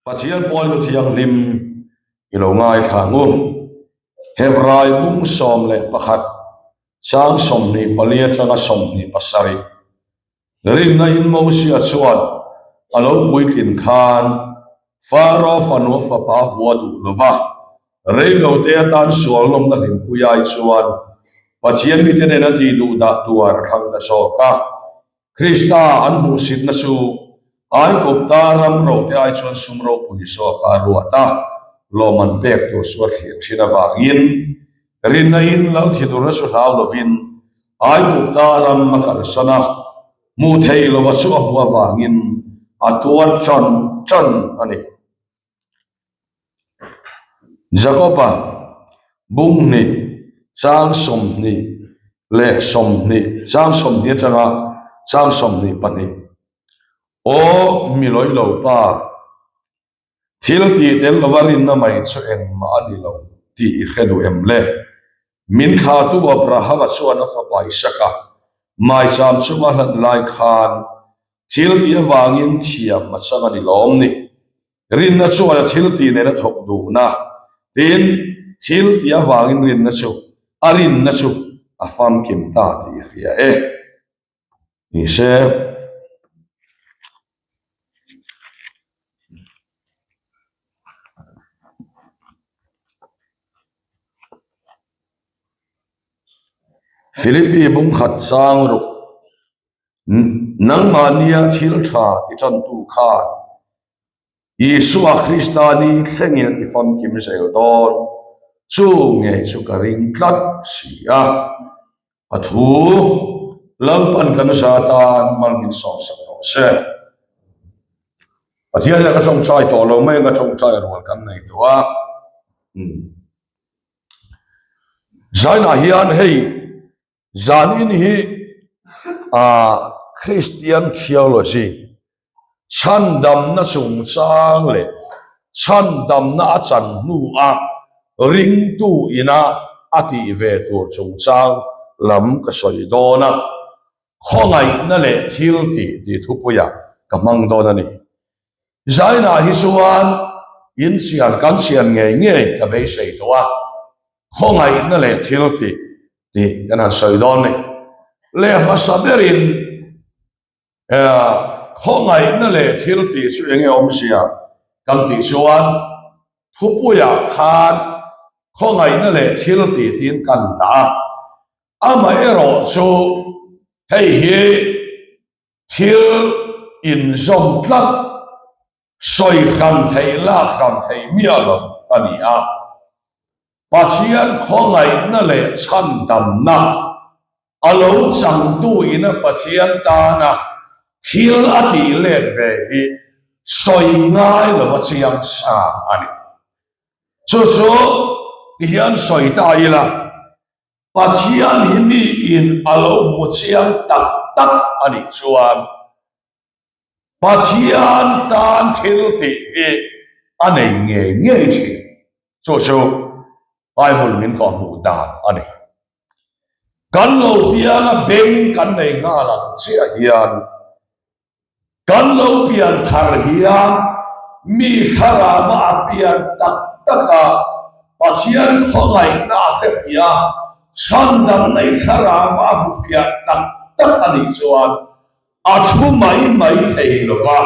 Pathian Pawl Thianghlim i lo ngaithla ang u. Hebrai bung 11 chang 24 atanga 27 Rinna in Mosia chuan a lo puitlin khan Faro fanu fapa vua duh lova rei lo te atan sual nawmna hlimpui ai chuan Pathian mite nena tih duh dah tuar a thlang ta zawk a. Krista an hmuhsitna chu Aigupta ram rote ai chuan sum ropui zawk a ruat a, lawm an pek tur chu a thlir thin avangin rinna in lal thidurna chu hlau lovin Aigupta ram a kalsan a, hmuh theih lova chu a hmuh avangin a tuar tan tan a ni. Jakoba bung hnih chang 20 leh 20 chang 20 atanga chang 22 Aw mi lawi lo pa, thil tih tel lova rinna mai chu engmah a ni lo tih i hre duh em le? Min thlahtu Abrahama chuan a fapa Isaka maicham chunga hlan lai khan thil tih avangin thiam a chang a ni lawm ni. Rinna chuan a thil tih nen a thawk duhna, tin, thil tih avangin rinna chu a rinna chu a famkim ta tih i hria e. Ni se. Philippi bungkhat chang ruk nangmahnia thil tha ti tantu khan Isua Krista ni thlengin a ti famkim zel dawn chu nge chu ka ring tlat si a. A thu Lalpan kan za tan mal min sawmsak rawh se. Pathian hian ka tawngtai tawh lo mai ang ka tawngtai rual kan nei tawh a. Zainah hian hei Zanin hi ah Christian theology chhandamna chungchang leh chhandamna a chan hnu a ringtu ina a tih ve tur chungchang lam ka sawi dawn a, khawngaihna leh thil tih tih thupuiah ka hmang dawn a ni. Zainah hi chuan inchian kan chian ngei ngei ka beisei tawh a. Khawngaihna leh thil tih tih kan han sawi dawn ni. Leh hmasa berin khawngaihna leh thil tih chu eng nge awmzia kan tih chuan thupuiah khan khawngaihna leh thil tih tiin kan dah a. Amaherawh chu hei hi thil inzawm tlat Sawi hran theih lak hran theih miah lo a ni a. Pathian khawngaihna leh chhandamna a lo changtu ina Pathian tana thil a tih let ve hi sawi ngai lova chiang sa a ni. Chu chu tihian sawi ta ila, Pathian hi miin a lo hmu chiang tak tak a nih chuan, Pathian tan thil tih hi a nei ngei ngei thin. Chu chu Bible min kawhhmuh dan a ni. Kan lo pianga beng kan nei nghal ang chiah hian kan lo pian thar hian mi thlarava a pian tak tak a, Pathian khawngaihna a hrefiah a, chhandamna i thlarava a hmufiah tak tak a nih chuan A thu mai mai thei lo va,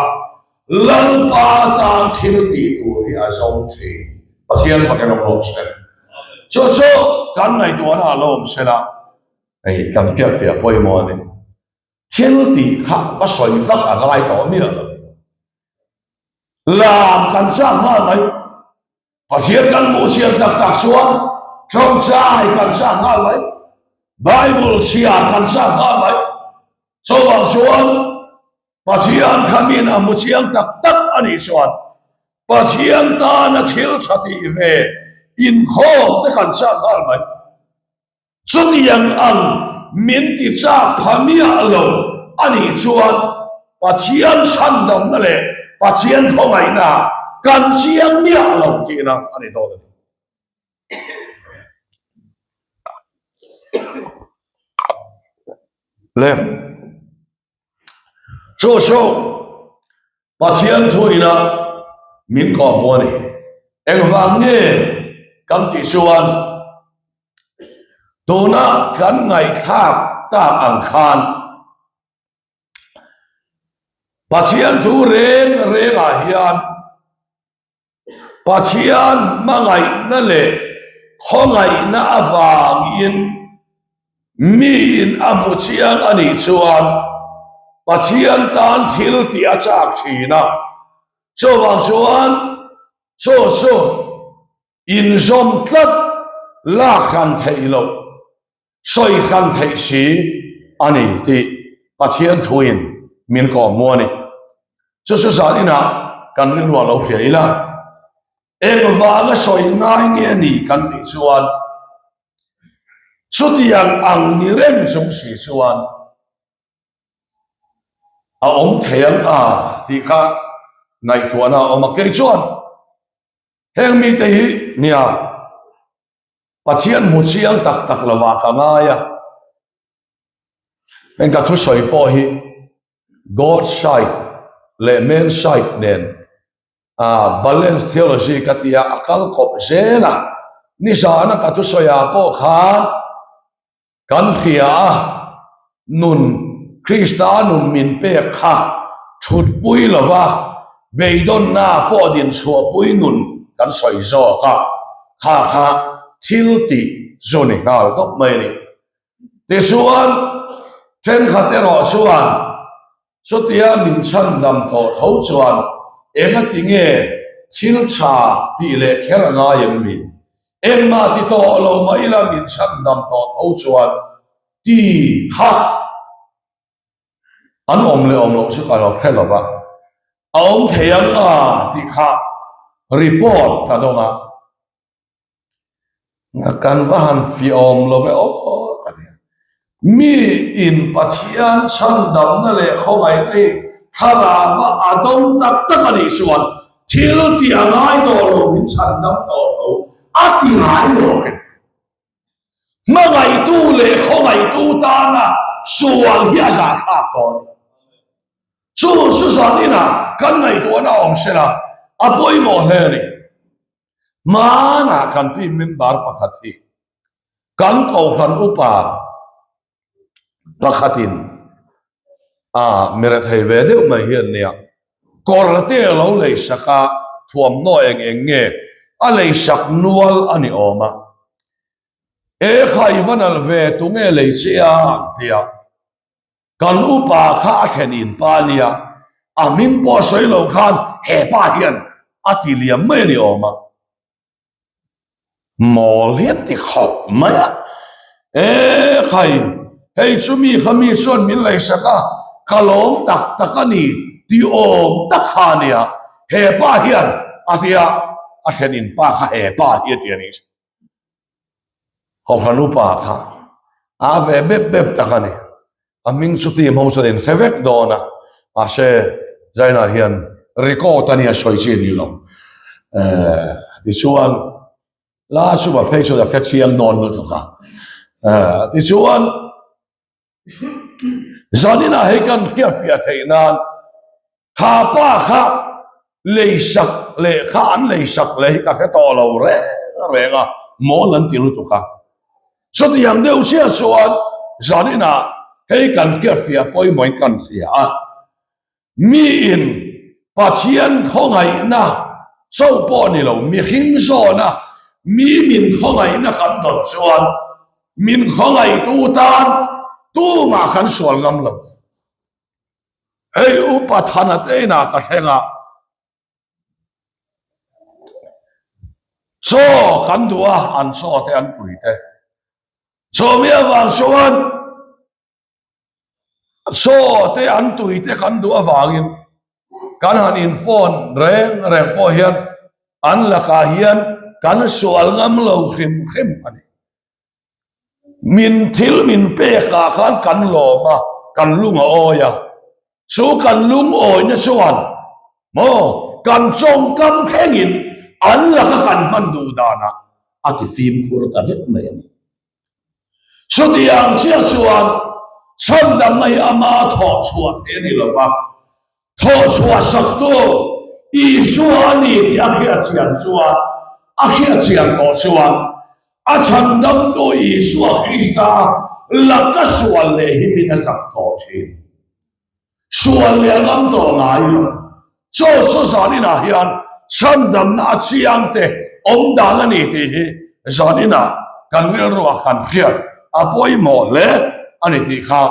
Lalpa tan thil tih tur hi a zawng thin. Pathian fak in awm rawh se. Chu chu kan ngaihtuahna a lo awm se la, hei kan hriatfiah pawimawh a ni. Thil tih kha va sawi vak a ngai tawh miah lo. Lam kan chak nghal mai. Pathian kan hmuh chian tak tak chuan tawngtai kan chak nghal mai, Bible chhiar kan chak nghal mai. Chuvang chuan Pathian kha min a hmu chiang tak tak a nih chuan Pathian tana thil tha tih ve inkhawm te kan chak nghal mai. Chutiang ang min ti chak pha miah lo a nih chuan Pathian chhandamna leh Pathian khawngaihna kan chiang miah lo tihna a ni dawn a ni. Le chu chu Pathian thuina. min kawhhmuh a ni. Engvang nge kan tih chuan tuna kan ngaihthlak tak ang khan Pathian thu reng rengah hian Pathian hmangaihna leh khawngaihna avangin miin a hmu chiang a nih chuan Pathian tan thil tih a chak thin a. Chuvang chuan chu chu inzawm tlat lak hran theih loh, sawi hran theih si a ni tih Pathian thuin min kawhhmu a ni. Chu chu zan inah kan rilruah lo hria ila, engvanga sawi ngai nge a ni kan tih chuan chutiang ang ni reng chung si chuan a awm thei ang a tih kha ngaihtuahna a awm a. Kei chuan heng mite hi nia Pathian hmu chiang tak tak lovah ka ngai a, heng ka thusawi pawh hi God side leh man side nen a balance theology ka tia a kal kawp zel a, nizana ka thusawiah pawh khan Kan hria a, nun, Krista nun min pek kha thutpui lova beidawnna pawh din chhuahpui nun kan sawi zawk a, kha kha thil tih zu ni nghal tawp mai a ni. Tichuan, thenkhat erawh chuan chutia min chhandam tawh tho chuan engati nge thil tha tih leh kher a ngai em mi? Engmah ti tawh lo mah ila min chhandam tawh tho chuan ti kha an awm leh awm loh chu ka lo hre lo va, a awm thei ang a tih kha report ka dawng a. Kan va han fiah awm lo ve aw ka ti a. Mi in Pathian chhandamna leh khawngaihna hi thlarava a dawng tak tak a nih chuan thil tih a ngai tawh lo, min chhandam tawh lo a ti ngai lo hrim. Hmangaihtu leh khawngaihtu tana sual hi a zahthlak tawh a ni. Chu chu zaninah kan ngaihtuahna awm sela a pawimawh hle a ni. Hmanah kan team member pakhat hi kan kohhran upa pakhatin a mi rethei ve deuh mai hi an nia, kawr te a lo lei sak a, thuamhnaw eng eng nge a lei sak nual a ni awm a, e kha i va nalh ve tunge lei che a an ti a. Kan upa kha a thlen in pa nia, a hming pawh a sawi lo khan he pa hian a ti liam mai a ni awm a. Mawl hi an ti khawp mai a, E khai, hei chu mi kha mi chuan min leisak a, ka lawm tak tak a ni ti awm tak kha a nia, he pa hian a ti a, a thlen in pa kha he pa hi a ti a ni. Kohhran upa kha a ve bep bep tak a ni. A hming chu team ho chuan in hre vek dawn a, mahse Zaina hian record a nia sawi chi a ni lo. Tichuan la chu va phei chuan a hre chiang dawn lutuk a. Tichuan Zaninah hei kan hriatfiah theih nan kha pa kha leisak leh kha an leisak leh hi ka hre tawh lo reng reng a, mawl an ti lutuk a. Chutiang deuh chiah chuan zaninah hei kan hriatfiah pawimawhin kan hria a. Miin Pathian khawngaihna chauh pawh ni lo, mihring zawna mi min khawngaihna kan dawn chuan min khawngaihtu tan tumah kan sual ngam lo. Hei Upa Thana te inah ka thleng a, chaw kan duh a, an chaw te an pui te. Chaw mi avang chuan Chaw te an tui te kan duh avangin kan han in phone reng reng pawh hian an lakah hian kan sual ngam lo hrim hrim a ni. Min thil min pekah khan kan lawm a, kan lung a awi a, chu kan lungawina chuan maw kan tawngkam thlengin an laka kan hman duh danah a ti fimkhur ta vek mai a ni. Chutiang chiah chuan chhandamna hi ama thawh chhuah theih a ni lo va, thawh chhuah saktu. Isua a ni tih a hriat chian chuan, a hriat chian tawh chuan, a chhandamtu Isua Krista laka sual leh himin a zak tawh thin. Sual leh a ngam tawh ngai lo. Chaw chaw zan inah hian chhandamna a chiang te awm dan a ni tih hi zan inah kan rilruah kan hriat a pawimawh hle a ni tih kha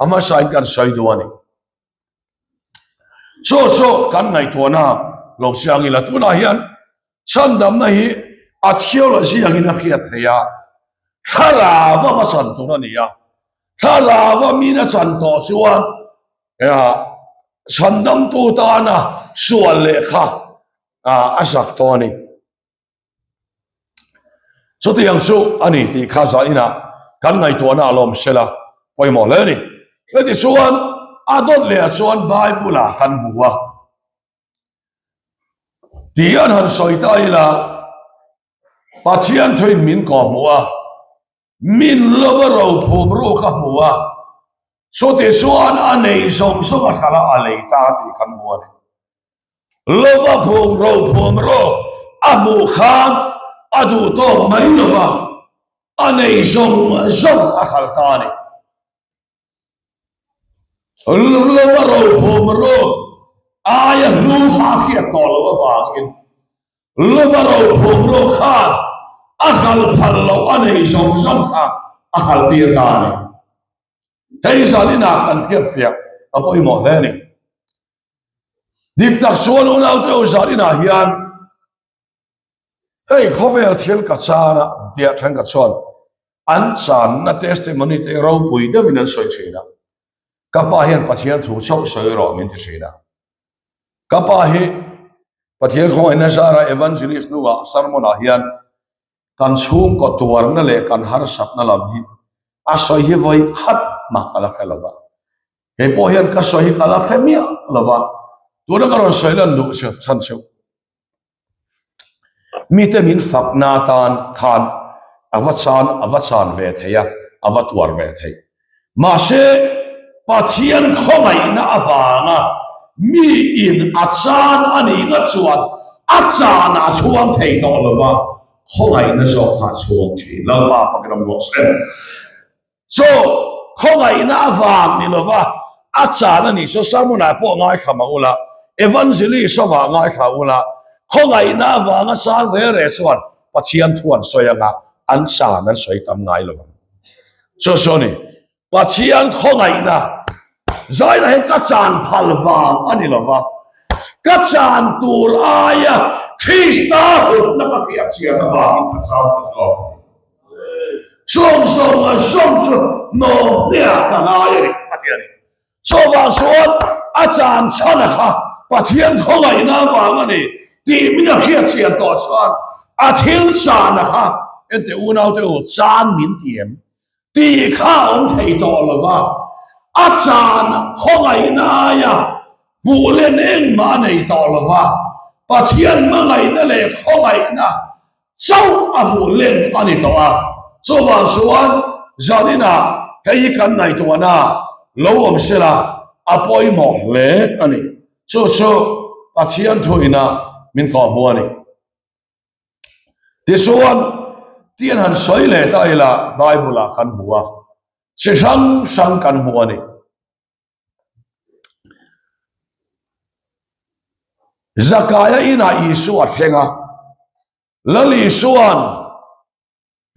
a hmasain kan sawi duh a ni. Chaw chaw kan ngaihtuahna lo chiang ila tunah hian chhandamna hi a theology angin a hriat theih a, thlarau a va chan tur a ni a, thlarau a min a chan tawh chuan chhandamtu tana sual lehkha a zak tawh a ni. Chutiang chu a ni tih kha zainah kan ngaihtuahna a lawm sela pawimawh hle a ni. Heti chuan a dawt lehah chuan Bible-ah kan hmu a. Tih an han sawi ta ila Pathian thuin min kawhhmuh a, min lova rophum ruk a hmu a, chuti chuan a nei zawng zawng a hralh a, a lei ta tih kan hmu a ni. Lova phum rophum ruk a hmuh khan a duh tawk mai lova a nei zawng zawng a hralh ta a ni. Lova rophum ruk aia hlu kha a hriat tawh loh avangin Lova rophum ruk khan a kal phal loh a nei zawng zawng kha a kal tir ta a ni. Hei zan inah kan hriatfiah a pawimawh hle a ni. Dik tak chuan unaute u zan inah hian Hei khawvel thil ka chan a tia thenkhat chuan an channa testimony te ropui deuhin an sawi thin a, ka pa hian Pathian thu chauh sawi rawh min ti thin a. Ka pa hi Pathian khawngaihna zara evangelist hnuah sermon ah hian kan chhungkaw tuarna leh kan harsatna lam hi a sawi hi vawi khat mah ka la hre lo va. Kei pawh hian ka sawi hi ka la hre miah lo va, tuna ka rawn sawi lan duh chhan chu Mite min fakna atan khan a va chan a va chan ve thei a, a va tuar ve thei. Mahse, Pathian khawngaihna avanga mi in a chan a nih ngat chuan a chanah a chhuang thei tawh lo va, khawngaihna zawk kha a chhuang thin. Lalpa fakin awm rawh se. Chaw khawngaihna avang ni lova a chan a nih chu sermon-ah pawh ngaithla mah ula, evangelist avah ngaithla ula, khawngaihna avanga chan re re chuan Pathian thu an sawi anga an chan an sawi tam ngai lovang. Chu chu a ni, Pathian khawngaihna zaina hian ka chan phal vang a ni lova, ka chan tur aia Krista hlutna ka hriat chian avangin ka chan ta zawk a ni. Zawng zawng a zawng chu hnawm hniah ka ngai a ni, a ti a ni. Chuvang chuan a chan chhan a kha Pathian khawngaihna avang a ni tih min a hriat chian tawh chuan a thil chan a kha ente unaute u chan min ti em tih kha a awm thei tawh lo va, a chan khawngaihna aia hmuh len engmah a nei tawh lo va, Pathian hmangaihna leh khawngaihna Chauh a hmuh len a ni tawh a, chuvang chuan zaninah hei hi kan ngaihtuahna lo awm sela a pawimawh hle a ni. Chu chu Pathian thuina min kawhhmuh a ni. Tichuan, tian han sawi leh ta ila Bible-ah kan hmu a, chi hrang hrang kan hmu a ni. Zakaia inah Isua a thleng a, Lal Isua'n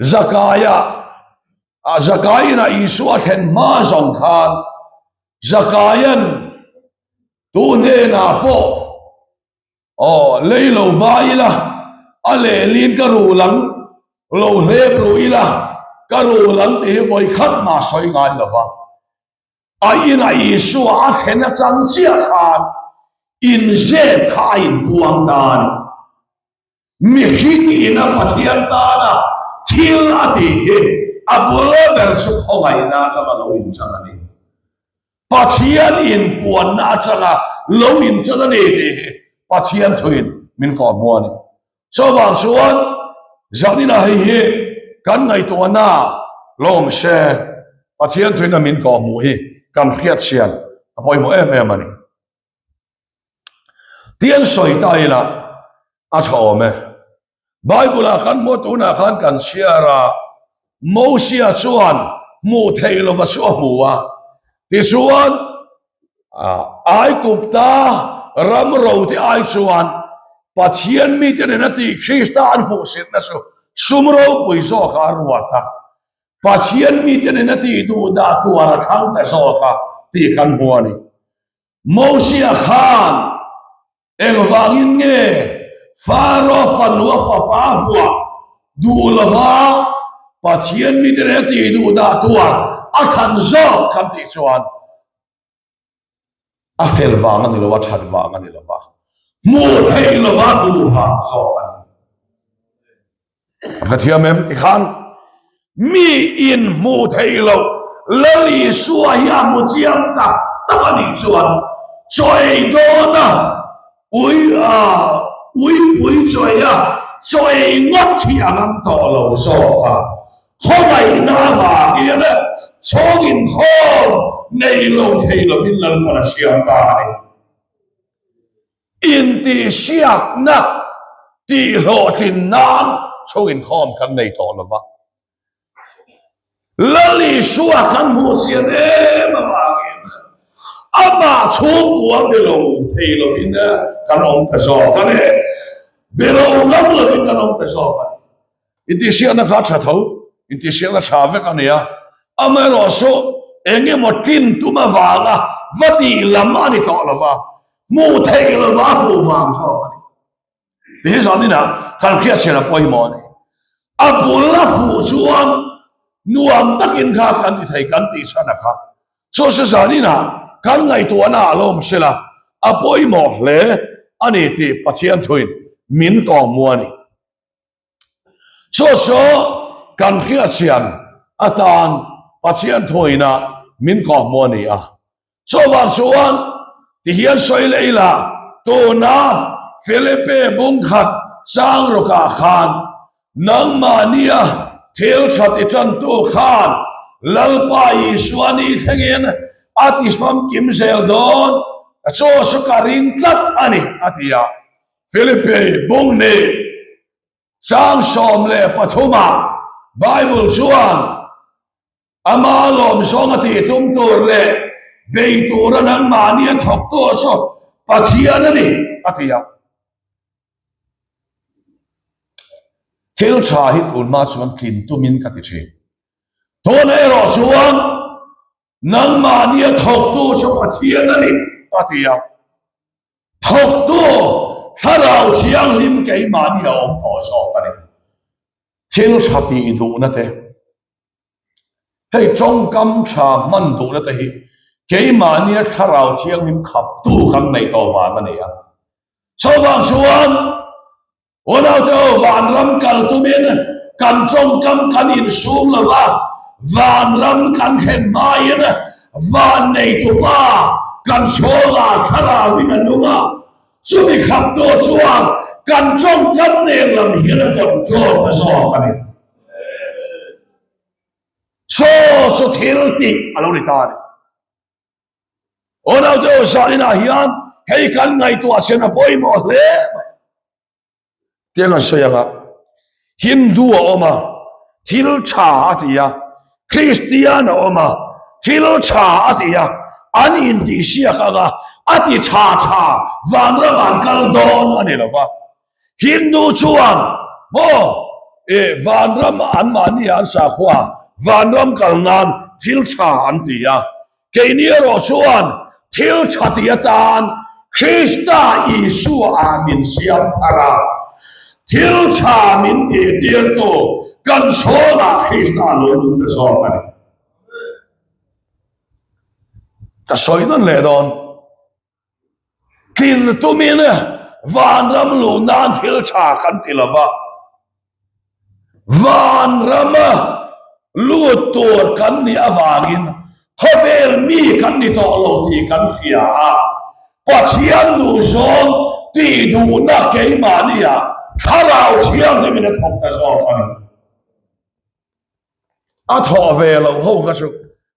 Zakaia ah Zakai inah Isua a thlen hma zawng khan Zakaia'n tu hnenah pawh aw lei lo ba ila a lehlin ka rul ang, lo hlep ru ila ka rul ang tih hi vawikhat mah sawi ngai lo va. A inah Isua a thlen atang chiah khan inzep kha a inbuang ta a ni. Mihring ina Pathian tana thil a tih hi a bul ber chu khawngaihna atanga lo intan a ni. Pathian inpuanna atanga lo intan a ni tih hi Pathian thuin min kawhhmuh a ni. Chuvang chuan zaninah hei hi kan ngaihtuahna lawm se Pathian thuina min kawhhmuh hi kan hriat chian a pawimawh em em a ni. Tiang sawi ta ila a tha awm e. Bible ah khan hmuh tunah khan kan chhiar a, Mosia chuan hmuh theih lova chu a hmu a, tichuan Aigupta ram rote ai chuan Pathian mite nena tih Krista an hmuhsitna chu sum ropui zawkah a ruat a, Pathian mite nena tih duhdah tuar a thlang ta zawk a tih kan hmu a ni. Mosia khan Engvangin nge Faro fanu a fapa vuah duh lova Pathian mite reng tih duh dah tuar a thlan zawk kan tih chuan a fel vang a ni lo, a that vang a ni lo va, hmuh theih lova duh vang zawk a ni. Ka thiam em tikhan mi in hmuh theih loh Lal Isua hi a hmu chiang tak tak a nih chuan chaw ei dawn a ui a uipui chaw ei a chaw ei ngawt hi a ngam tawh lo zawk a khawngaihna avangin chhawng inkhawm nei lo thei lovin Lalpan a siam ta a ni. Intihsiakna tihhlawhtlin nan chho inkhawm kan nei tawh lo va. Lal Isua kan hmuh chian em avangin amah chhungkua be lo thei lovin kan awm ta zawk a ni. Be lo ngam lovin kan awm ta zawk a ni. Intihsiakna kha a tha tho, intihsiakna tha vek a ni a, amaherawhchu eng emaw tlin tum avanga va tih lam a ni tawh lo va, hmuh theih lova a hmuh vang zawk a ni. Ti hi zanin ah kan hriatchhian a pawimawh a ni. A bul a fuh chuan nuam takin kha kan ti thei kan tih chhan a kha. Chu chu zanin ah kan ngaihtuahna ah lo awm sela a pawimawh hle a ni tih Pathian thuin min tawng mu a ni. Chu chu kan hriatchian atan Pathian thuina min kawhhmuh a ni a. Chuvang chuan tihian sawi leh ila, tuna Filipe bungkhat chang rawkah khan nangmahnia thil tha ti tantu khan Lalpa Isua ni thlengin a ti famkim zel dawn, chu chu ka ring tlat a ni, a ti a. Filipe bung ni chang 13 ah Bible chuan ama lawmzawng a tih tum tur leh bei tura nangmahni a thawktu a saw Pathian a ni a ti a. Thil tha hi tunhma chuan tlin tumin ka ti thin. Tunah erawh chuan nangmahni a thawktu chu Pathian a ni a ti a. Thawktu Thlarau Thianghlim keimahni a awm tawh zawk a ni. Thil tha tih duhna te, hei tawngkam tha hman duhna te hi keimahnia Thlarau Thianghlim khaptu kan nei tawh vang a ni a. Chuvang chuan Unaute ho, vanram kal tumin kan tawngkam kan insum lo va, vanram kan thlen hmain van neitupa kan chhawngah thlarauin a nung a, chumi khaptu chuan kan tawngkam nen lam hian a control ta zawk a ni. Chaw chu thil tih a lo ni ta a ni. Unaute ho, zaninah hian hei kan ngaihtuah chian a pawimawh hle mai. Tiang an sawi anga Hindu a awm a, thil tha a ti a, Kristian a awm a, thil tha a ti a, an intihsiak anga a ti tha tha vanram an kal dawn a ni lo va. Hindu chuan maw e vanram anmahni an sakhua vanram kal nan thil tha an ti a, Keini erawh chuan thil tha ti atan Krista Isua ah min siam thar a, thil tha min tihtirtu kan chhawngah Krista lo nung ta zawk a ni. Ka sawi nawn leh dawn. Tlin tumin vanram luh nan thil tha kan ti lo va, vanrama lut tur kan nih avangin khawvel mi kan ni tawh lo tih kan hria a, Pathian duhzawng tih duhna keimahnia Thlarau Thianghlimin a thawk ta zawk a ni. A thawh ve loh ho kha chu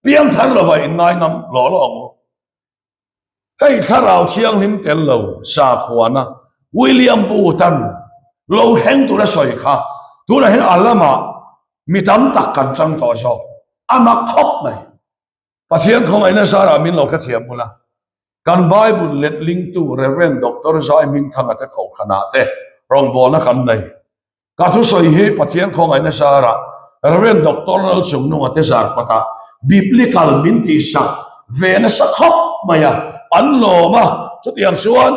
piangthar lova inngai ngam lawh lawh ang u. Hei Thlarau Thianghlim tel lo sakhuana William Booth-a'n lo thleng tura sawi kha tunah hian a lamah mi tam tak kan chang tawh zawk. A mak khawp mai. Pathian khawngaihna zarah min lo hrethiam ula, kan Bible letlingtu Rev. Doctor Zai Hmingthanga te kohhranah te rawngbawlna kan nei. Ka thusawi hi Pathian khawngaihna zarah Rev. Doctor Lalchungnunga te zar patah Biblical min tihsak ve nasa khawp mai a, an lawm a, chutiang chuan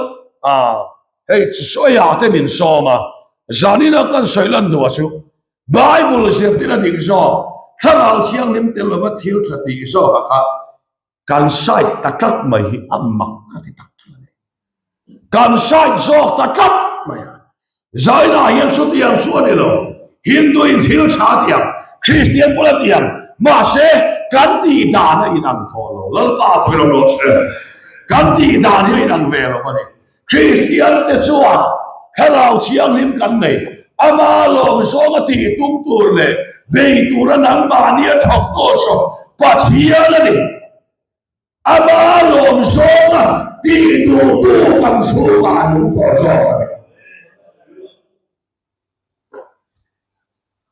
hei sawiah te min sawm a, zanina kan sawi lan duh a chu Bible zirtir a dik zawk, Thlarau Thianghlim tel lova thil tha tih zawkah kha kan side ta tlat mai hi a mak ka ti tak tak a ni. Kan side zawk ta tlat mai a. Zaina hian chutiang chu a ni lo. Hindu in thil tha a ti ang, Kristian pawn a ti ang, mahse kan tih dan a inang tawh lo. Lalpa fak ilo rawh se. Kan tih dan hi a inang ve lo a ni. Kristiante chuan Thlarau Thianghlim kan nei, ama lawm zawnga tih tum tur leh bei tura nangmahni a thawk tur chu Pathian a ni. Ama lawm zawnga tih duhtu kan chhungah a nung tawh zawk a ni.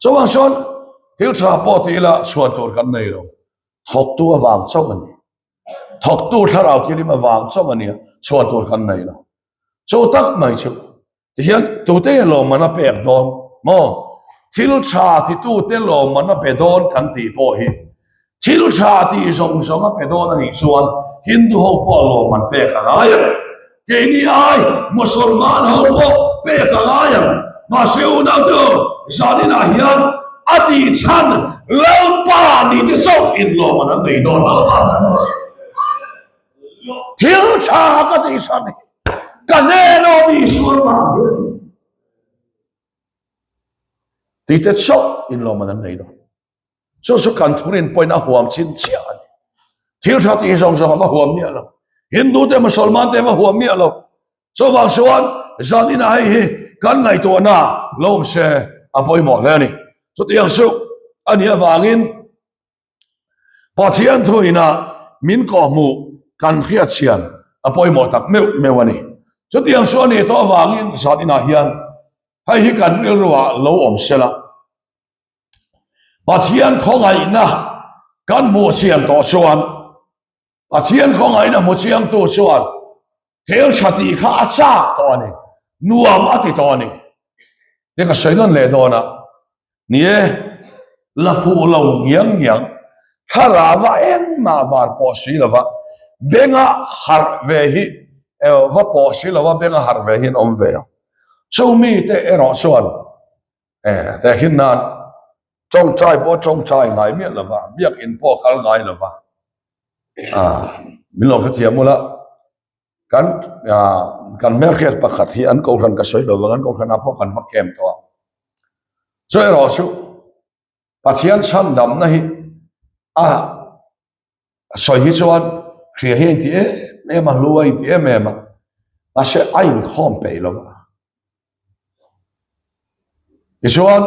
Chuvang chuan thil tha pawh ti ila chhuan tur kan nei lo, thawktu avang chauh a ni. Thawktu thlarau thianghlim avang chauh a nia, chhuan tur kan nei lo. Chu tak mai chu tihian tute nge lawmman a pek dawn maw? Thil tha titute lawmman a pe dawn kan tih pawh hi thil tha tih zawng zawng a pe dawn a nih chuan Hindu ho pawh lawmman pek a ngai ang. Keini ai Mosolman ho pawh pek a ngai ang. Mahse unaute ho, zaninah hian a tih chhan Lalpa ni te chauh inlawm an nei dawn Lalpa thil tha ka tih chhan hi ka hnen awm Isua vang hi a ni. Tih te chauh inlawm an nei dawn. Chu chu kan thurin pawhin a huam chin chiah a ni. Thil tha tih zawng zawng a va huam miah lo. Hindu te Musalman te a va huam miah lo. Chuvang chuan zanin ah hei hi kan ngaihtuahna lo awm se a pawimawh hle a ni. Chutiang chu a nih avangin Pathian thuina min kawhhmuh kan hriatchhian a pawimawh tak meuh meuh a ni. Chutiang chu a nih tawh avangin zanin ah hian hei hi kan rilru ah lo awm sela. Pathian khawngaihna kan hmuh chian tawh chuan Pathian khawngaihna hmu chiangtu chuan thil tha tih kha a chak tawh a ni, nuam a ti tawh a ni. Te ka sawi nawn leh dawn a, ni e, la fuh lo ngiang ngiang, thlarava engmah var pawh si lova benga harh ve hi, va pawh si lova benga harh ve hi an awm ve a. Chumi te erawh chuan Tehkhin nan tawngtai pawh tawngtai ngai miah lo va, biakinn pawh kal ngai lo va, min lo hrethiam ula, kan kan hmelhriat pakhat hi an kohhran ka sawi lo va, kan kohhranah pawh kan va kem tawh a, chu erawh chu Pathian chhandamna hi a sawi hi chuan hria hi a inti em em a, hlu a inti em em a, mahse a inkhawm peih lo va. Tichuan,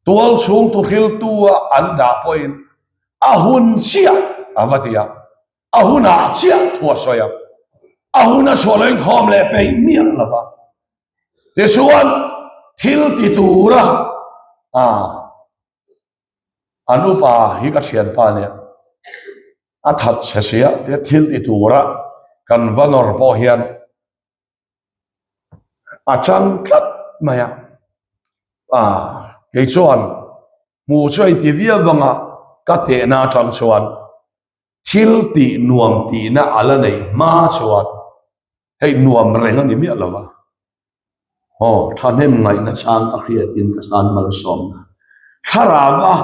tual chhung tu hriltu a an dah pawhin a hun chiah a va ti a, a hunah chiah thu a sawi a, a hun a chhuah lo inkhawm leh peih miah lo va. Tichuan, thil ti tura a An upa hi ka thianpa nia a that chhe sia tia thil ti tura kan va nawr pawh hian a tang tlat mai a, kei chuan hmuh chu a inti viau vang a ka tehna atang chuan thil tih nuam tihna a la neih hma chuan hei nuam reng a ni miah lo va. Aw, thahnem ngaihna chang ka hriatin ka tan malsawmna. Thlarau a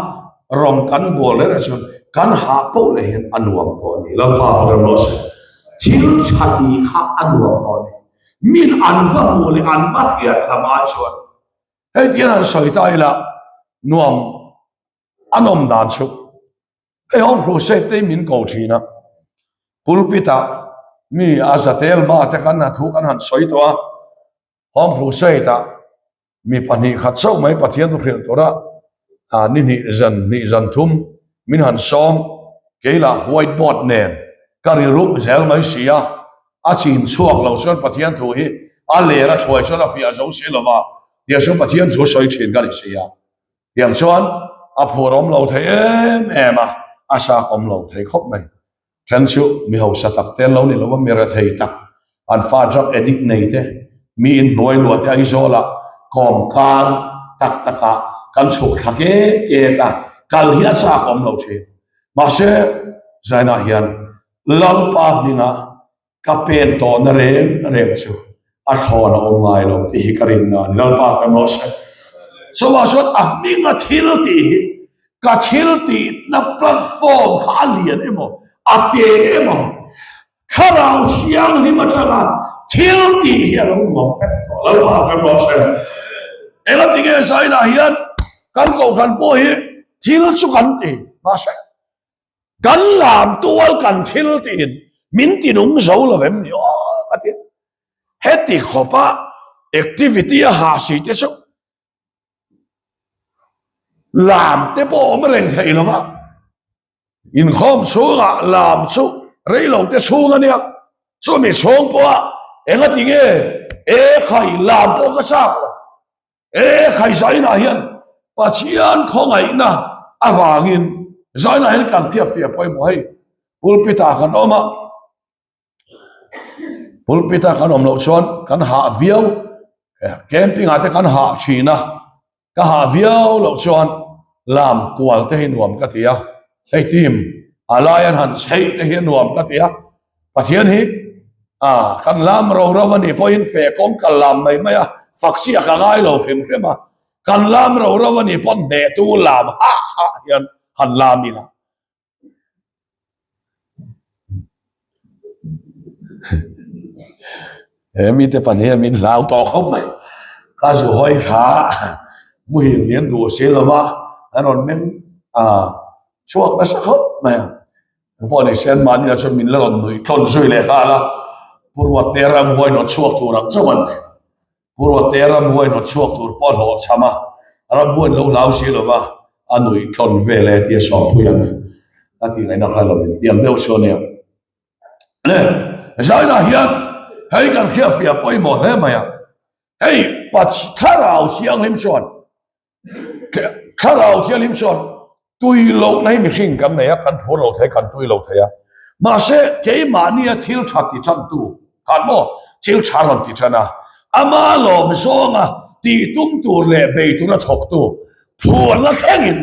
rawng kan bual reng reng chuan kan hah poh leh hian a nuam tawh a ni. Lalpa fak rem rawh se. Thil tha tih kha a nuam tawh a ni. Min an va hmuh leh an va hriat lam ai chuan hei tian han sawi ta ila nuam a nawm dan chu hei hawng crusade te min ko thin a, pulpit ah mi a zatel ma te kan a thu kan han sawi tawh a, hawng crusade ah mi pahnih khat chauh mai Pathian thu hrilh tura ni hnih zan hnih zan thum min han sawm kei lah white board nen. Ka ri rup zel mai si a, a chim chhuak lo chuan Pathian thu hi a ler a thuai chuan a fiah zo si lo va, tiang chuan Pathian thu sawi thin ka ni si a. Tiang chuan a phur awm lo thei em em a, a sak awm lo thei khawp mai. Then chu mi hausa tak te an lo ni lo va, mi rethei tak, an fa drug addict nei te, mi in hnuai luah te Aizawlah kawm kar tak takah kan chhuk thla ket ket a, kal hi a chak awm lo thin. Mahse, Zainah hian Lalpa hminga ka pen tawhna reng reng chu a thlawn a awm ngai lo tih hi ka rinna a ni. Lalpa fem rawh se. Chuvang chuan a hminga thil tih hi ka thil tihna platform kha a lian emaw, a te emaw, Thlarau Thianghlim atanga thil tih hi a lo nuam vek tawh. Lalpa fem rawh se. Engati nge Zainah hian kan kohhran pawh hi thil chu kan ti, mahse Kan lam tual kan thil tiin min ti nung zo lo em ni aw ka ti. Heti khawpa activity a hah si te chu lam te pawh awm reng thei lo va. Inkhawm chhungah lam chu rei lo te chhung a nia. Chumi chhung pawha engati nge e khai lam pawh ka chak lo. E khai Zainah hian Pathian khawngaihna avangin Zainah hian kan hriat fiah pawimawh hei pulpit ah kan awm a, pulpit ah kan awm loh chuan kan hah viau, camping ah te kan hah thin a, ka hah viau loh chuan lam kual te hi nuam ka ti a, hei team a lai an han chheih te hi a nuam ka ti a, Pathian hi a kan lam ro ro a nih pawhin feh kawng kal lam mai mai a, fak chiah ka ngai lo hrim hrim a, kan lam ro ro a nih pawn hnehtu lam hah hah hian han lam ila. He mite pahnih hian min hlau tawh khawp mai, ka zu hawi kha muhil lian duh si lova an rawn meng a chhuak nasa khawp mai a. Eng pawh ni se anmahni lah chuan min la rawn nuih tlawn zui leh nghal a, Pu Ruatte ramhuai nawt chhuak tur ang chauh an ni. Pu Ruatte ramhuai nawt chhuak tur pawh a hlawhchham a, ramhuai an lo hlau si lo va, a nuih tlawn vel e tia sawmpui ang a tih ngaihna kha lovin tiang deuh chu a nia. Le, Zainah hian hei kan hriatfiah pawimawh hle mai a, hei Thlarau Thianghlim chuan Thlarau Thianghlim chuan tui lohna hi mihring kan nei a, kan phur lo thei, kan tui lo thei a. Mahse, keimahnia thil tha ti tantu khan maw thil tha rawn ti tan a, ama lawm zawnga tih tum tur leh bei tura thawktu phurna thlengin,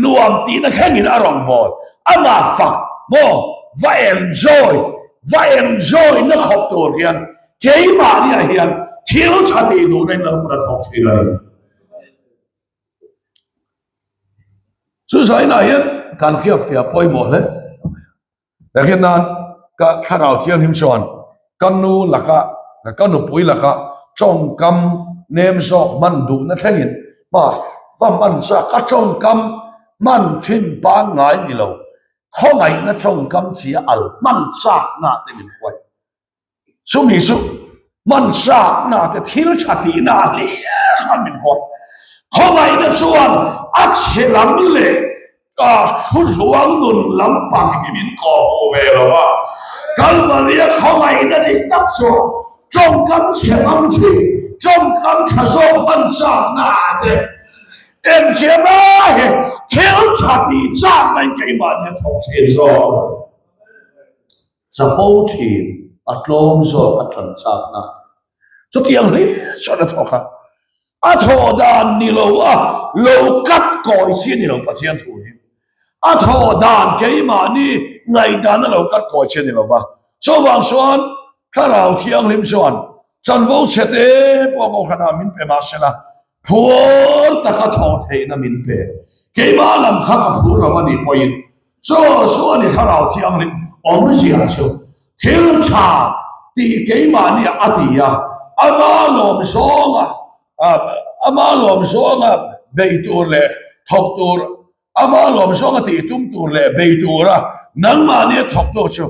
nuam tihna thlengin a rawn bawl. Amah fak maw va enjoy, va enjoy na khawp tur hian keimahnia hian thil tha tih duhna in lo thawk thin a ni. Chu zainah hian kan hriatfiah pawimawh hle. Nakin nan ka thlarau thianghlim chuan ka nu laka ka nupui laka tawngkam nem zawk hman duhna thlengin hma va hman chak ka tawngkam hman thin pangngai ni lo khawngaihna tawngkam chi a al hman chakna te min huai. Chumi chu hman chakna te thil tha tihna a hliah khan min huat. Khawngaihna chuan a chhe lam leh thu hluang nun lampang hi min kawhhmuh ve lo a. Kalvaria khawngaihna dik tak chuan tawngkam chhe hmang thin, tawngkam tha zawk hman chakna ah te engkema hi thil tha tih chakna in keimahni a thawk thin zawk. Chapo thin a tlawm zawk a tan chakna chutiang hlir chuan a thawk a, a thawh dan ni lo a lo kat kawi chi a ni lo Pathian thu hi a thawh dan keimahni ngaihdan a lo kat kawi chi a ni lo va, chuvang chuan Thlarau Thianghlim chuan chanvo chhe te pawh kohhranah min pe mahse la phur taka thawh theihna min pe, keimah lam kha ka phur lo a nih pawhin Chaw chu a ni Thlarau Thianghlim awmzia chu thil tha tih keimahni a ti a, ama lawm zawnga ama lawm zawnga bei tur leh thawk tur, ama lawm zawnga tih tum tur leh bei tura nangmahni a thawktu chu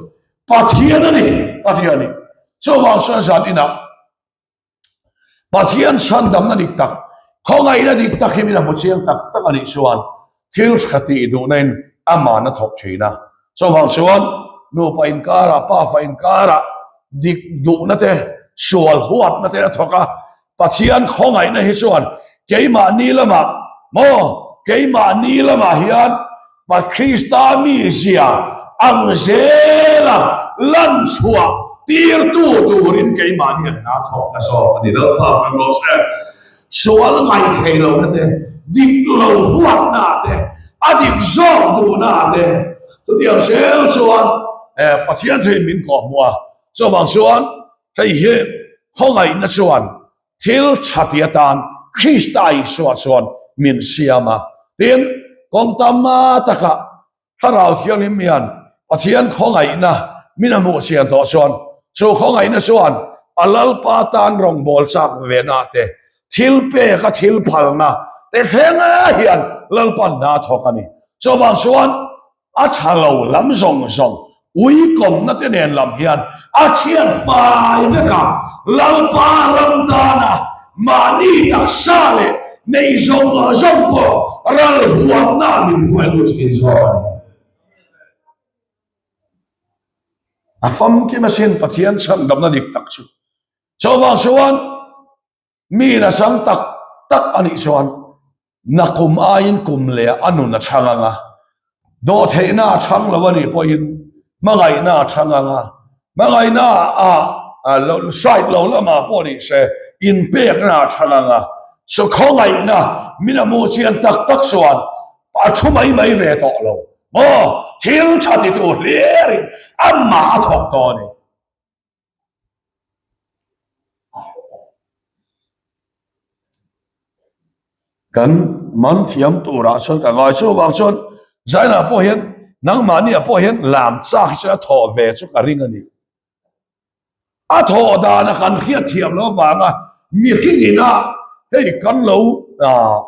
Pathian a ni, a ti a ni. Chuvang chuan zan inah Pathian chhandamna dik tak, khawngaihna dik tak hi min a hmu chiang tak tak a nih chuan thil tha tih duhna in aman a thawk thin a. Chuvang chuan. nupa inkarah, pafa inkarah dik duhna te, sual huatna te a thawk a. Pathian khawngaihna hi chuan keimahni lamah maw, keimahni lamah hian Krista mizia ang zela lan chhuah tirtu turin keimahni an hna thawk ta zawk a ni. Lalpa fak rawh se. Sual ngaithei lohna te, dik lo huatna te, a dik zawk duhna te, chutiang zel chuan Pathian theiin min kawhhmuh a. Chuvang chuan hei hi khawngaihna chuan thil tha ti atan Krista Isua chuan min siam a. Tin, kawng tam takah Thlarau Thianghlim hian Pathian khawngaihna min a hmuh chian tawh chuan chu khawngaihna chuan a Lalpa tan rawngbâwl châk vena te, thil pêka thil phalna te thlenga hian Lalpa'n hna a thawk a ni. Chuvang chuan A tha lo lam zawng zawng uikawmna te nen lam hian a chhiat fai vek a, Lalpa ram tana mahni taksa leh nei zawng zawng pawh ral huamna min hruai lut thin zawk a ni. A famkim asin Pathian chhandamna dik tak chu. Chuvang chuan Mi in a chang tak tak a nih chuan na kum aiin kum leh a nun a chhang ang a, dawhtheihna a chhang lo a nih pawhin hmangaihna a chhang ang a, hmangaihna a side lo lamah pawh ni se inpekna a chhang ang a, chu khawngaihna min a hmuh chian tak tak chuan a thu mai mai ve tawh lo maw, thil tha ti tur hlirin amah a thawk tawh a ni. Kan man thiam turah chuan ka ngai chuvang chuan Zainah pawh hian nangmahniah pawh hian lam chak hi chuan a thawh ve chu ka ring a ni. A thawh dana kan hriat thiam loh avanga mihring ina hei kan lo ah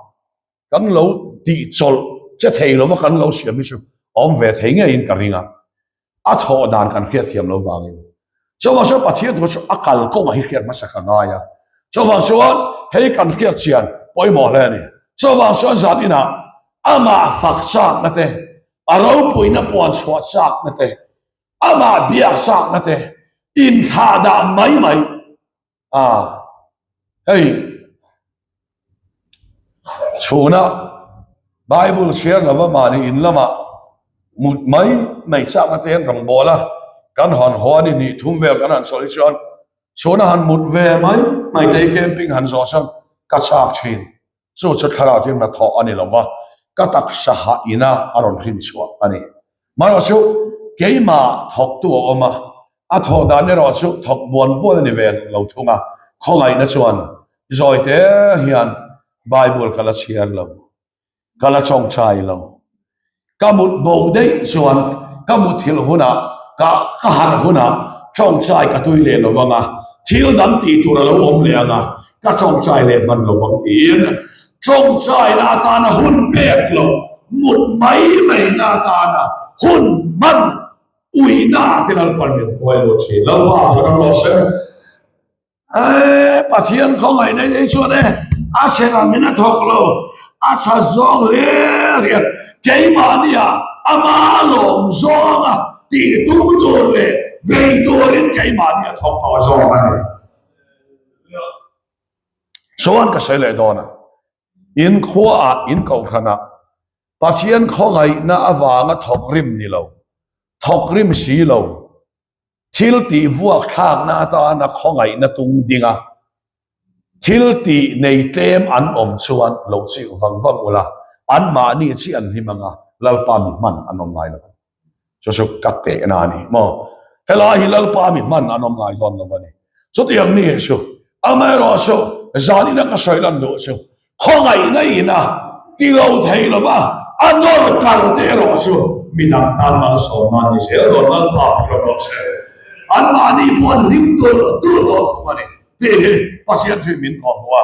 kan lo tih chawlh che thei lova kan lo siam hi chu a awm ve thei ngeiin ka ring a, a thawh dan kan hriat thiam lo vangin. Chuvang chuan Pathian thu chu a kal kawngah hi hriat hmasa ka ngai a, chuvang chuan hei kan hriat chian pawimawh hle a ni. Chuvang chuan zan inah amah fak chakna te, a ropuina puan chhuah chakna te, amah biak chakna te inthlahdah mai mai A, hei chhuna Bible chhiar lova mahni in lamah mut mai mai chakna te hian rawngbâwl a, kan han haw a ni nih thum vel kan han sawi chuan chhuna han mut ve mai mai te hi camping han zawh chuan ka chak thin. Chu chu thlarau chu hnathawh a ni lo va, ka taksa hah ina a rawn hrin chhuah a ni. Marawh chu keimah thawktu a awm a, a thawh dan erawh chu thawk buan buan a ni ve lo thung a, khawngaihna chuan zawi te hian Bible ka la chhiar lo. Ka la chawngchai lo. Ka mut bo daih chuan ka muthilh hunah, ka ka harh hunah chawngchai ka tui leh lo vang a, thil dang tih tur a lo awm leh ang a, ka chawngchai leh hman lo vang tiin chawngchaina atana hun pek lo, mut mai maina atana hun hman uina te Lalpan min khuai lo thin. Lalpa ka ram rawh se. Eee Pathian khawngaih nei nei chuan e a chhela min a thawk lo a tha zawng hle riat keimahnia ama lawm zawnga tih tum tur leh vei turin keimahnia thawk tawh zawk a ni. Chuan ka sawi leh dawn a, in khuaah in kohhranah Pathian khawngaihna avanga thawk rim ni lo, thawk rim si lo, Thil tih vuak thlakna atana khawngaihna tung ding a, thil tih nei tlem an awm chuan lo chih vang vang ula, anmahni chi an hlim anga Lalpa mi hman an awm ngai lo. Chu chu ka tehna a ni maw? Helai hi Lalpa mi hman an awm ngai dawn lo a ni. Chutiang mi chu Amaherawhchu, zanina ka sawi lan duh chu khawngaihna ina ti lo thei lova a nawr kal te erawh chu midang tan malsawm nan ni zel dawn Lalpa fak rawh rawh se. Anmahni pawh an hlim tulh tulh dawn thung a ni tih hi Pathian thu in min kawhhmuh a,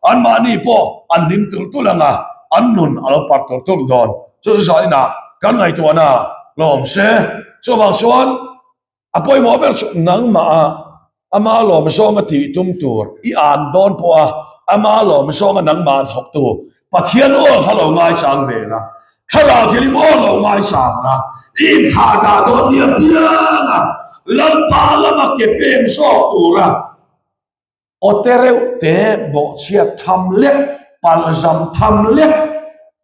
anmahni pawh an hlim tulh tulh ang a, an nun a lo par tulh tulh dawn. Chu chu zanina kan ngaihtuahna lawm se. Chuvang chuan A pawimawh ber chu nangmah a ama lawm zawnga tih tum tur i an dawn pawh a ama lawm zawnga nangmah a thawktu Pathian aw kha lo ngaichang ve la, Thlarau Thianghlim aw lo ngaichang la. I inthlahdah dawn nia piang a, Lalpa lama ke peng zawk tura aw te reuh te bawhchhiat tham lek, palzam tham lek,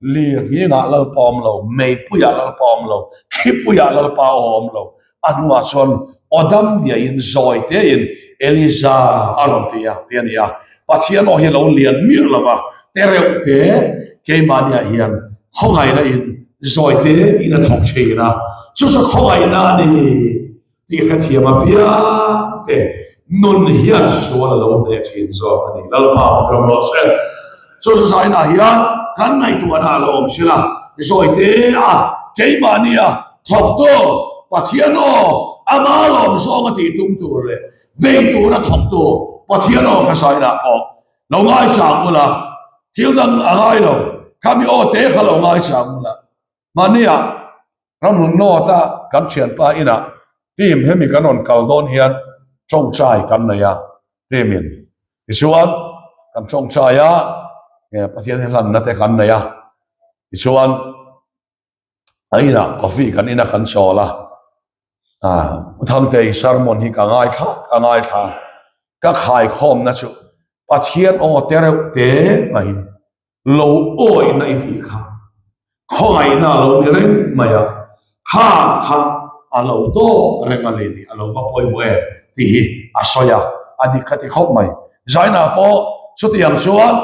lir nghingah Lalpa awm lo, meipuiah Lalpa awm lo, thlipuiah Lalpa aw awm lo. A hnuah chuan aw dam diahin zawi tein Eliza a rawn ti a, ti a ni a. Pathian aw hi a lo lian miah lo va, te reuh te keimahniah hian khawngaihna in zawi tein a thawk thin a, chu chu khawngaihna a ni tih hrethiam apiang te nun hian sual a lo hneh thin zawk a ni. Lalpa fak rawh se. Chu chu zainah hian kan ngaihtuahna a lo awm sil a, zawi te a keimahnia thawktu Pathian aw ama lawm zawnga tih tum tur leh bei tura thawktu Pathian aw kha zainah pawh lo ngaichang ula, thil dang a ngai lo, khami aw te kha lo ngaichang ula. Mahnia ramhlun nawta kan thianpa inah team hemi kan rawn kal dawn hian tawngtai kan nei a, team in tichuan kan tawngtai a, Pathian hi hlanna te kan nei a, tichuan a inah coffee kan ina kan chawl a, U Thangtei sermon hi ka ngaithla ka ngaithla ka khaikhawmna chu Pathian aw te reuh te mai. Lo awihna i tih kha khawngaihna a lo ni reng mai a, kha kha a lo tawk reng a ni tih a lo va pawimawh em tih hi a sawi a, a dik kha ti khawp mai. Zaina pawh chutiang chuan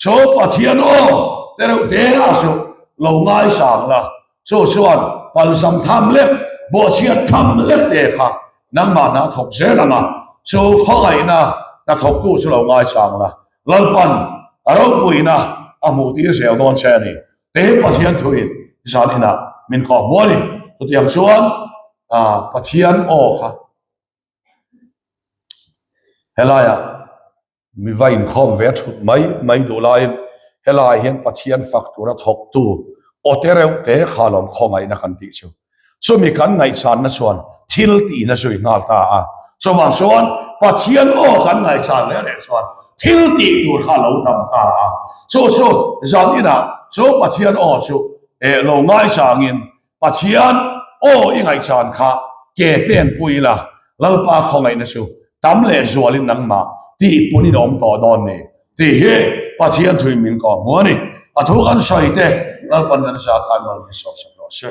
chu Pathian aw te reuh te a chu lo ngaisang la, chu chuan palzam tham lek, bawhchhiat tham lek te kha nangmah hna thawk zel ang a, chu khawngaihna hnathawktu chu lo ngaisang la. Lalpan a ropuina a hmuh tir zel dawn che a ni. Te Pathian thuin zan inah min kawh hmu a ni. Chutiang chuan Pathian aw kha helaiah mi va inkhawm ve thut mai mai duh laiin helaiah hian Pathian fak tura thawktu aw te reuh te kha lawm khawngaihna kan tih chu. Chumi kan ngaihchanna chuan thil tihna zui nghal ta a. Chuvang chuan Pathian aw kan ngaihchan leh leh chuan thil tih tur kha a lo tam ta a. Chu chu zan inah chu Pathian aw chu eh lo ngaichangin Pathian aw i ngaihchan kha ke pen pui ila Lalpa khawngaihna chu tam leh zualin nangmah tih punin a awm tawh dawn ni tih hi Pathian thuin min kawh hmu a ni. A thu kan sawi te Lalpan kan zah tan mal min sawp sak rawh se.